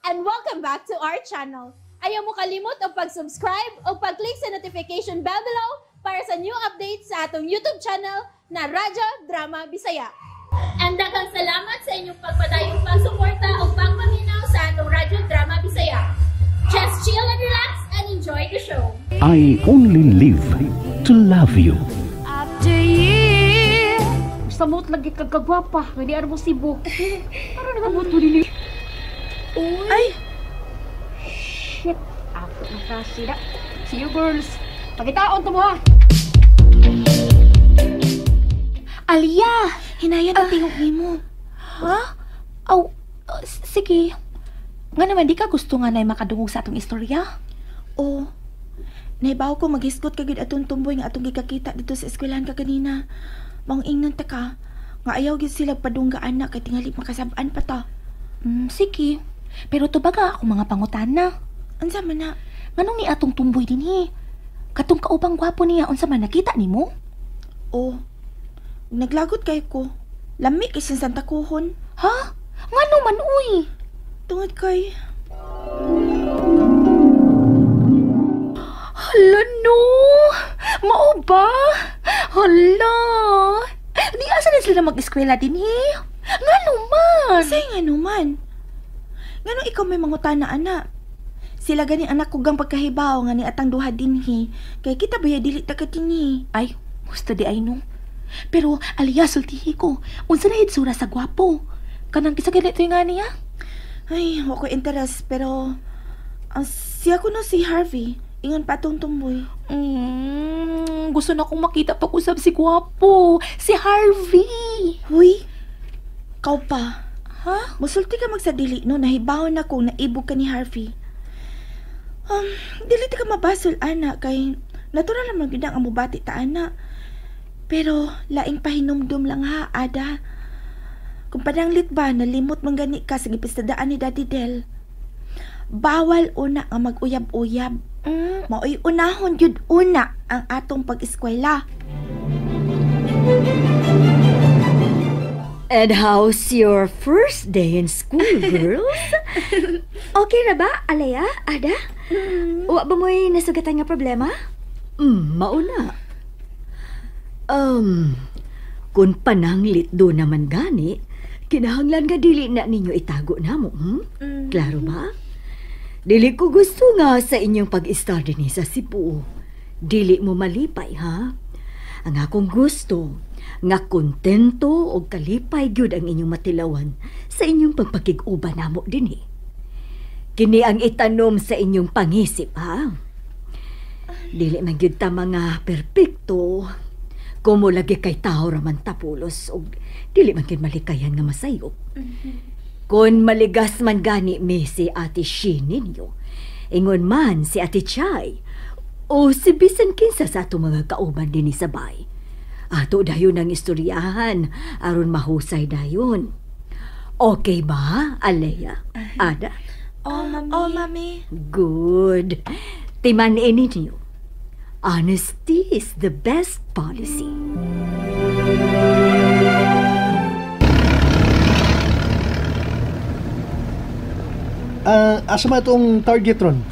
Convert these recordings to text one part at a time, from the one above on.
And welcome back to our channel. Ayaw mo kalimot og pag-subscribe o pag-click sa notification bell below para sa new updates sa atong YouTube channel na Radyo Drama Bisaya. And daghang salamat sa inyong pagpadayong pagsuporta o pagpaminaw sa atong Radyo Drama Bisaya. Just chill and relax and enjoy the show. I only live to love you. After years. Samot lagi kag kagwapa, nga di mo Cebu. Para nakabuto nili. Uy. Ay! Shit, ako na kasi na. See you girls. Pagkitaon to mo ha. Aliyah, hinayan ang tingog nimo. Ha? Aw, sige. Nga naman di ka gusto nga na makadungog sa atong istorya? Oh. Naibaw ko maghisgot ka gid atong tumboy nga atong gikakita dito sa eskwelahan ka kanina. Maong ingnon ta ka nga ayaw gid sila padunggaan na kay tingali makasab-an pa ta. Sige. Pero tubaga ako mga pangutana. Unsa man na? Nganong ni atong tumboy dinhi? Katong kaubang gwapo niya unsa man nakita nimo? Oh. Naglagot kay ko. Lami kay sa Santa Kuhon. Ha? Ngano man uy? Tungod kay Hala no! Mao ba? Hala! Di asa na sila mag-eskwela dinhi? Ngano man? Say ngano man? Ngano ikaw may mangutana ana? Sila gani anak ko gang pagkahibaw nga ni atang duha dinhi. Kay kita baya dili ta ka dinhi. Ay, gusto di ay no. Pero aliya sultihi ko, unsa na hitsura sa gwapo? Kanang kisa ganito nga niya? Ay, wa ko interest pero siya ko no si Harvey. Ingon pa atong tumboy. Gusto na akong makita pag-usap si gwapo, si Harvey. Huy, kau pa. Ha? Musulti ka magsadili no, nahibaw na kung naibog ka ni Harvey. Dili ta ka mabasol ana kay natural naman gyud ang mubati ta ana. Pero laing pahinumdum lang ha, Ada. Kung pananglit ba nalimot man gani ka sa gipistadaan ni Daddy Del. Bawal una nga mag-uyab-uyab. Maoy unahon gyud una ang atong pag-eskwela. And how's your first day in school, girls? Okay ra ba, Alea, Ada? Wa ba mo'y nasugatan nga problema? Mauna. Kung pananglit do naman gani, kinahanglan nga dili na ninyo itago namo, Klaro ba? Dili ko gusto nga sa inyong pag-study ni sa Cebu. Dili mo malipay, ha? Ang akong gusto, nga kontento o kalipay gyud ang inyong matilawan sa inyong pagpakig-uban namo dinhi. Kini ang itanom sa inyong pangisip, ha? Dili man gyud ta mga perpekto. Kumo lagi kay tao raman tapulos og dili man gyud malikayan nga masayop. Kung maligas man gani mi si Ate Shi ninyo, ingon man si Ate Chay, o si bisan kinsa sa atong mga kauban dinhi sa bay. Ato dayon ang istoryahan aron mahusay dayon. Okay ba, Alea? Ada? Oh, mami. Oh, mami. Good. Timan-in ninyo. Honesty is the best policy. Asa man itong target ron?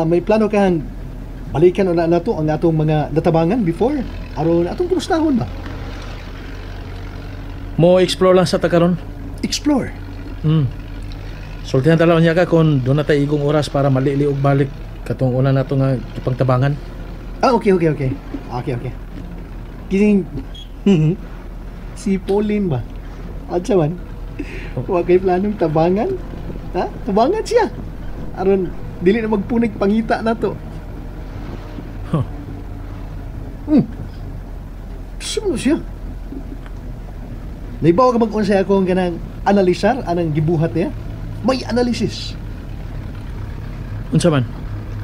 May plano kahan balikan na nato ang atong mga natabangan before? Aron atong kumustahon ba? Mo explore lang sa takaron. Explore? Sultihan talaw niya ka kung doon na tayo igong oras para malili og balik katong una nato nga ipangtabangan. Ah, okay. Okay. Kising si Pauline ba? At siya man. Wa kay planong tabangan? Ha? Tabangan siya. Aron dili na magpunig pangita nato. Huh. Sino siya? Naibaw ka mag-unsay ako ang ganang analisar anang gibuhat niya? May analysis. Unsa man?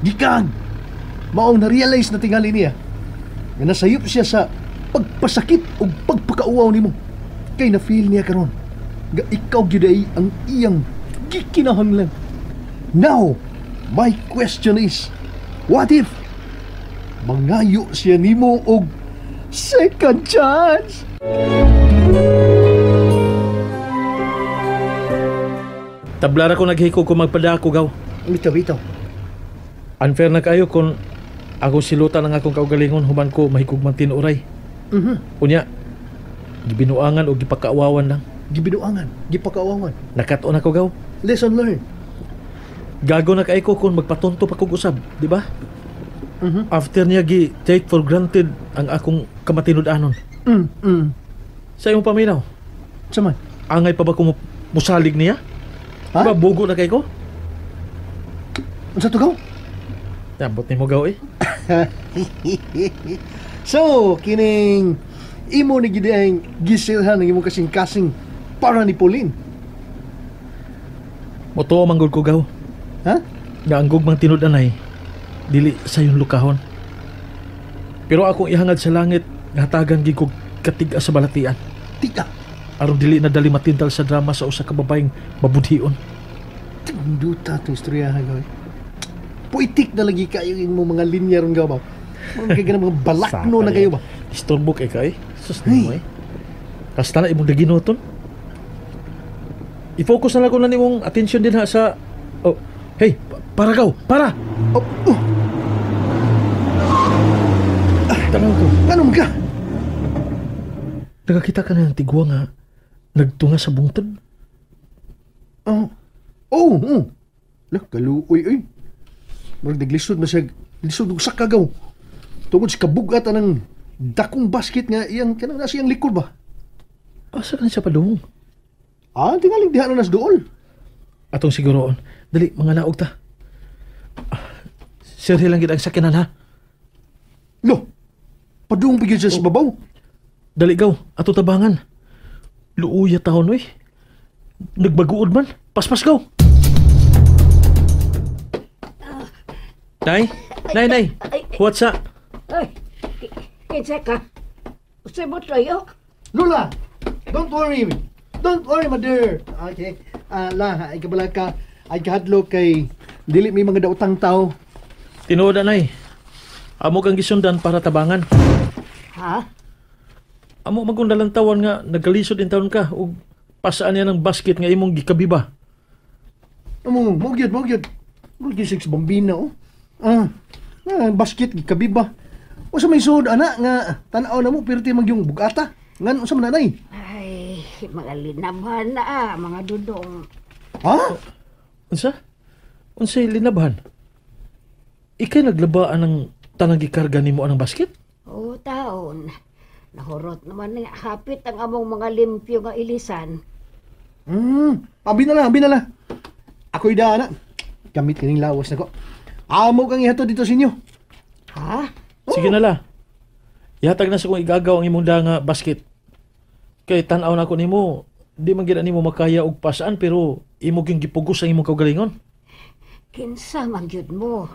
Gikan. Maong na-realize na tingali niya nga nasayop siya sa pagpasakit o pagpakauaw nimo. Kay na-feel niya karon nga ikaw gyud ay ang iyang gikinahanglan. Now, my question is, what if mangayo siya nimo og second chance? Tablara ko naghikog kung magpadako gaw. Bitaw, bitaw. Unfair na kayo kung ako silutan ang akong kaugalingon human ko mahikog man tinuray. Unya, gibinuangan o gipakaawawan lang. Gibinuangan, gipakaawawan. Nakat-on ako gaw. Lesson learned. Gago na kay ko kung magpatunto pa kog usab, di ba? After niya gi take for granted ang akong kamatinud-anon. Sa imong paminaw. Sa man? Angay pa ba ko musalig niya? Ha? Diba bugo na kay ko? Unsa to gaw? Ambot nimo gaw eh. So, kining imo ni gid ang gisilhan ng imong kasing-kasing para ni Pauline. Motuo man gud ko gaw. Ha? Nga ang gugmang tinud-anay dili sayon lukahon. Pero akong ihangad sa langit nga hatagan gid kog katig-a sa balatian. Tika. Aron dili na dali matintal sa drama sa usa ka babaeng mabudhion. Tinduta itong istorya gaw. Poetic na lagi kayo yung mga linya ron gaw ba? Mga kaya mga balakno na kayo ba? Istorbo kay kay. Sus mo eh. Kasta na imong daginoton. I-focus na lang ko na nimong attention din ha sa... Oh, hey, para gaw, para! Oh, oh. Tanaw ko. Anong ka? Nakakita ka na ng tigwa nga nagtunga sa bungtod. Oh, oh, oh. Lah, kaluoy, oy. Murag naglisod na siya, lisod og sakagaw. Tungod sa kabugat anang dakong basket nga iyang kanang nasa iyang likod ba? Asa ka na siya padung? Ah, tingaling diha na nas dool. Atong siguroon. Dali, mga naog ta. Sir, lang gid ang sakyanan ha. Lo, padung pa gyud siya sa babaw. Dali gaw, ato tabangan. Luuya taon oy. Nagbaguod man. Paspas gaw. Nay, nay, nay. What's up? Ay, kinsa ka? Usa mo tayo? Lola, don't worry. Don't worry, my dear. Okay. La, ay kabala ka. Ay kahadlo kay dili may mga daotang tao. Tinuod nay. Amo kang gisundan para tabangan. Ha? Amo magundalang tawan nga nagkalisod in taon ka ug pasaan niya ng basket nga imong gikabiba. Amo, mo gyud, mo gyud. Mo gyud six bambina oh. Basket gikabiba. Usa may suod ana nga tan-aw na mo pirti magyung bugata. Ngan usa man anay? Ay, mga linabhan na mga dudong. Ha? Unsa? Unsay linabhan? Ikay naglabaan ng tanang gikarga nimo anang basket? Oo, taon. Nahurot naman nga hapit ang among mga limpyo nga ilisan. Abi na lang, abi na lang. Ako'y daan na. Gamit kining lawas na ko. Amo kang ihatod dito sa inyo. Ha? Oh. Sige na la. Ihatag na sa kong igagaw ang imong nga basket. Kay tan-aw na ko nimo, di man gid nimo makaya og pasaan pero imo gyud gipugos ang imong kaugalingon. Kinsa man gyud mo?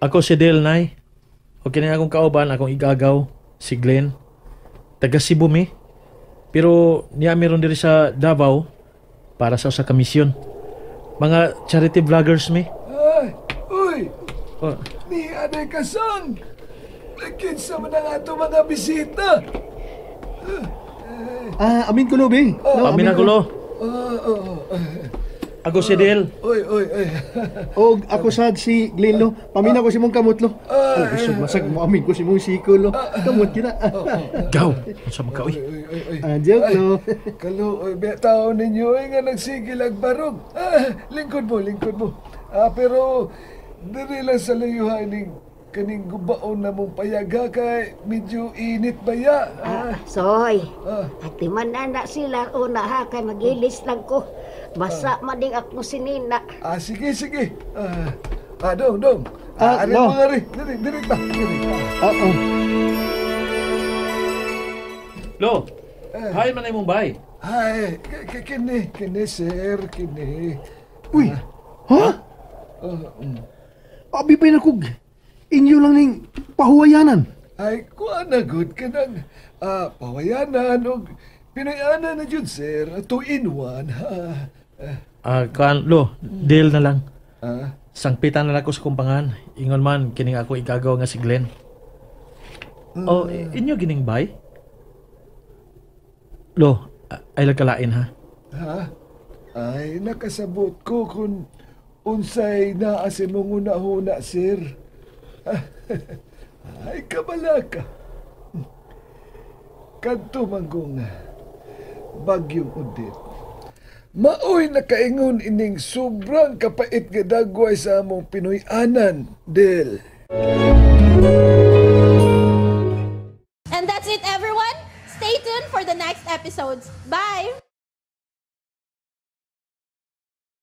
Ako si Del, nay. O kini akong kauban, akong igagaw, si Glenn. Taga Cebu mi. Pero niya meron diri sa Davao para sa usa ka misyon. Mga charity vloggers mi. Ay, uy! Oh. Ni anay kasang! Kinsa man ang ato mga bisita! Amin ko, Lobe. No, amin ako, lo. Ako si Del. Oy, oy, oy. Og ako sad si Glenn, lo. Paminaw ko si mong kamot, lo. Oh, isog masag mo amin ko si mong siko, lo. Kamot kita. Gaw. Unsa man ka, oy? Joke, lo. Kaluoy, be tao ninyo ay nga nagsigil ang barog. Lingkod mo, lingkod mo. Pero diri lang sa layuhan ning kaning gubaon na mong payaga kay medyo init ba ya? Soy, ati man na sila una ha kay magilis lang ko. Basa man ding akong sinina. Sige, sige. Dong, dong. Ari no. mo nga rin. Diri, diri ta. Diri. Oo. Lo, hi man ay mong bay. Ay, kini, kini sir, kini. Uy, ha? Abi pa nakog. Inyo lang ning pahuwayanan. Ay, kuha na good ka nang pahuwayanan o Pinoyanan na jud sir, 2 in 1. Kan lo, deal na lang. Sangpitan na lang ako sa kumpangan. Ingon man kining ako igagaw nga si Glenn. Oh, inyo gining bay? Lo, ay lagkalain ha. Ha? Ay, nakasabot ko kung unsay naa sa imong huna-huna, sir. Ay, kabala ka. Kadto manggong bagyong Odette. Maoy nakaingon ining sobrang kapait nga dagway sa among Pinoy-anan, Del.